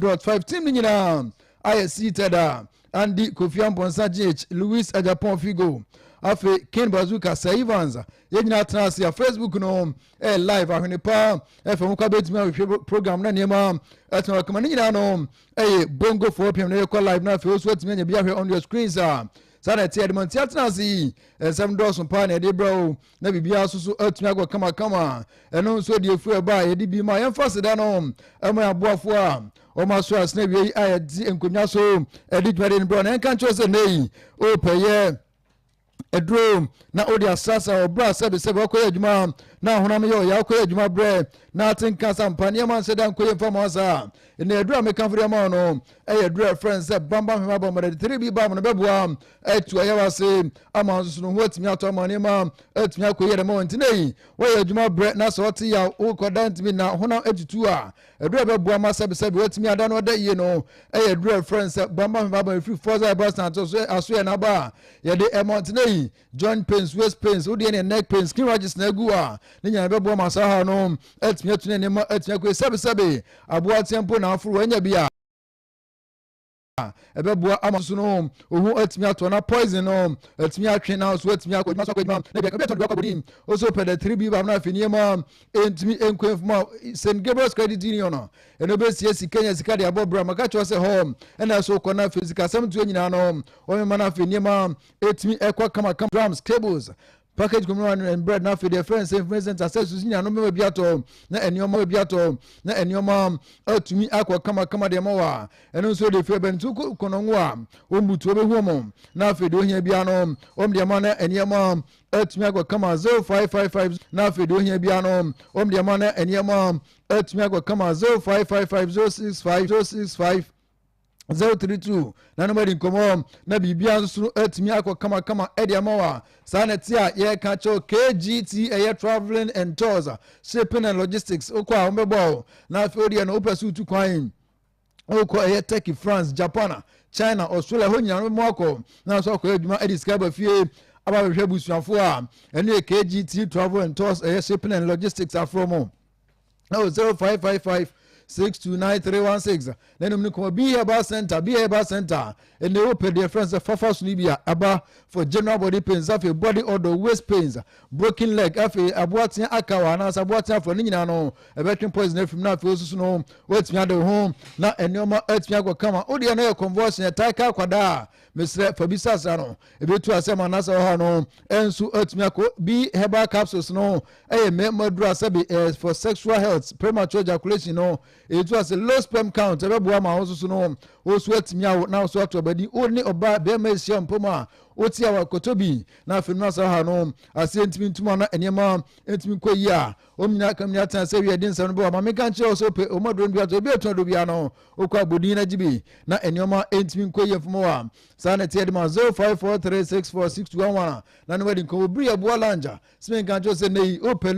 Dot five team no nyinaa ayɛ seated a Andy Kofi Amponsah GH, Louis Agyapong Figo, afei Ken Bazooka, Sir Evans, yɛn nyinaa tena ase a Facebook no ɛyɛ live ahwene paa ɛfɛ ho kwa bɛtumi ahwehwɛ program na nneɛma ɛtena ɔkama ne nyinaa no ɛyɛ Bongo 4 p.m. na yɛkɔ live na afei osu atumi anya bi ahwɛ on your screens a saa na ɛte. Ɛde nti atena ase yi, nsɛm dɔɔso paa na ɛde brɛ o na biribiara nso so atumi akɔ kamakama. Ɛno nso de efu ɛba a yɛde bi ma yɛmfa seda no ɛma aboafoɔ a wɔn aso asena wie yi a yɛde nkonnwa so ɛde dwumadi no brɛ na yɛnka nkyerɛ sɛ nne yi ɔpɛ yɛ aduro na wode asrasra ɔbrɛ a sɛbesɛbe wakɔyɛ adwuma na ahonam yɛ ɔyɛ akɔyɛ adwuma brɛ na ate nka sa mpa nneɛma nsɛ da nkɔyɛ mfa ma saa. Ɛnna aduro a mekamfo de ama wo no ɛyɛ aduro a ɛfrɛ no sɛ Bambam Hema Bam. Wɔde tiri bi bam no bɛboa atu ayɛ wase ama nso so no ho atumi atɔ ama nneɛma atumi akɔyɛ dɛm wɔ. Nti na yi wɔyɛ adwuma brɛ na sɛ ɔte yɛ wokɔda ntumi na honam atutu a, aduro a ɛbɛboa ma sɛbesɛbe watumi ada no ɔda yie no ɛyɛ aduro a ɛfrɛ no sɛ Bambam Hema Bam. Ɛfiri Forza Herbal Center so aso yɛ n'aba a yɛde ɛmɔ. Nti na yi joint pains, waist pains, wodeɛ ne neck pains, skin rashes na agu a ne nyinaa bɛboa ma saa ha no atumi atu ne nneɛma atumi akɔ. Sɛbesɛbe aboa teɛ mpo na aforo wanya bi a ɛbɛboa ama so no ohun atumi atɔ na poison no atumi atwe na so atumi akɔ adwuma so akɔ adwuma na ebi akɔ atɔ de akɔ abɔden oso pɛ dɛ tiri bi ba na afei nneɛma ntumi nkɔ nfuma. St Gabriel's Credit Union no ɛno bɛsie sika nya sika de abɔ bra maka kyerɛ sɛ hɔ ɛna so kɔ na afei sikasɛm tuo nyinaa no wɔn na afei nneɛma etumi ɛkɔ kamakama. Drums, cables, package community and bread na afei deɛ fɛn sɛ information center sɛ susu nyina no bɛma bi atɔ na nneɛma bi atɔ na nneɛma atumi akɔ kamakama deɛ ma wɔ a ɛno nso de fɛ bɛntu kɔnɔngo a wɔn butu wɔbɛhu wɔn na afei deɛ ohia bia no wɔn deɛ ma na nneɛma atumi akɔ kama. 0555 na afei deɛ ohia bia no wɔn deɛ ma na nneɛma atumi akɔ kama. 0555 065 065 032 na no madi nkɔmmɔ na biribia nso atumi akɔ kamakama ɛde ama wa. Saa na ɛte a yɛreka kyɛw KGT ɛyɛ travelling and tours, shipping and logistics. Wokɔ a wɔbɛbɔ wo na afei wodeɛ no wopɛ so wotu kwan wokɔ ɛyɛ Turkey, France, Japan, China, Australia hɔ nyinaa no mu akɔ na nso akɔ adwuma ɛde sika aba fie aba bɛhwɛ abusuafoɔ a, ɛno yɛ KGT Travel and Tours ɛyɛ shipping and logistics aforɔ mu ɛwɔ 0555 629316 na ɛnum no kɔn B Herbal Center. B Herbal Center ɛnna ɛwɔ pɛ deɛ fɛn sɛ fafa so no bi a aba for general body pains, afei body odor, waist pains, broken leg, afei aboatea aka wɔ anaasɛ aboatea afɔ ne nyinaa no ɛbɛtwe poison afim na afei osusu no wɔatumi ade ho na nneɛma atumi akɔ kama. O deɛ no yɛ convulsion ɛtae ka akwadaa a mesrɛ fa bi sasra no ebetu asɛm anaasɛ ɔha no ɛnso atumi akɔ. B Herbal capsules no ɛyɛ mmarima duro asɛbi ɛɛ for sexual health, premature ejaculation no etu ase, low sperm count, ɛbɛboa ma ahosuo no wosu atumi awo na wosu ato abadi wo ne ɔbaa bɛrima ahyia mpom a wote a wakoto bi na afei no asa ha no aseɛ ntumi ntuma na nneɛma ntumi nkɔ yie a wɔn nyinaa kam nyinaa tena sɛ wiɛ de nsɛm no bɛ wɔ maame ka nkyerɛ wɔ sɛ wopɛ wɔn aduro no bi ato ebi etu aduro bi ano wokɔ abodin na gye bi na nneɛma ntumi nkɔ yie mfom wɔ saa na ɛteɛ de ma 0543646211 na ne wadi nkɔmɔ. Obiri Ɛboa Lanja sɛ nka nkyerɛ sɛ ne yi wopɛ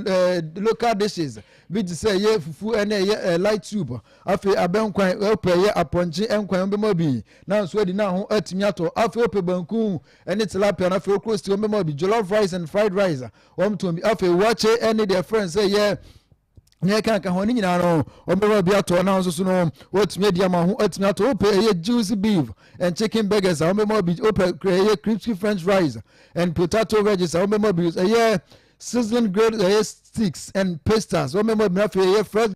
local dishes bi te sɛ ɛyɛ fufu ɛne ɛyɛ light soup, afei abɛnkwan, wopɛ ɛyɛ apɔnkye nkwan wɔn bɛma bi na nso adi na ho atumi atɔ. Afei wopɛ banku ɛne tilapia na afei okuro stew wɔn bɛma bi, jollof rice and fried rice wɔn tɔn bi, afei wakye ɛne deɛ frɛ sɛ yɛ ne ɛka nka ho ne nyinaa no ɔbɛma bi atɔ na nso so no wɔatumi adi ama ho atumi atɔ. Wopɛ ɛyɛ juicy beef and chicken burgers a wɔbɛma bi, wopɛ ɛyɛ crispy french fries and potato wedges a wɔbɛma bi, ɛyɛ sizzling grilled ɛyɛ sticks and pastas wɔbɛma bi, afei ɛyɛ fresh.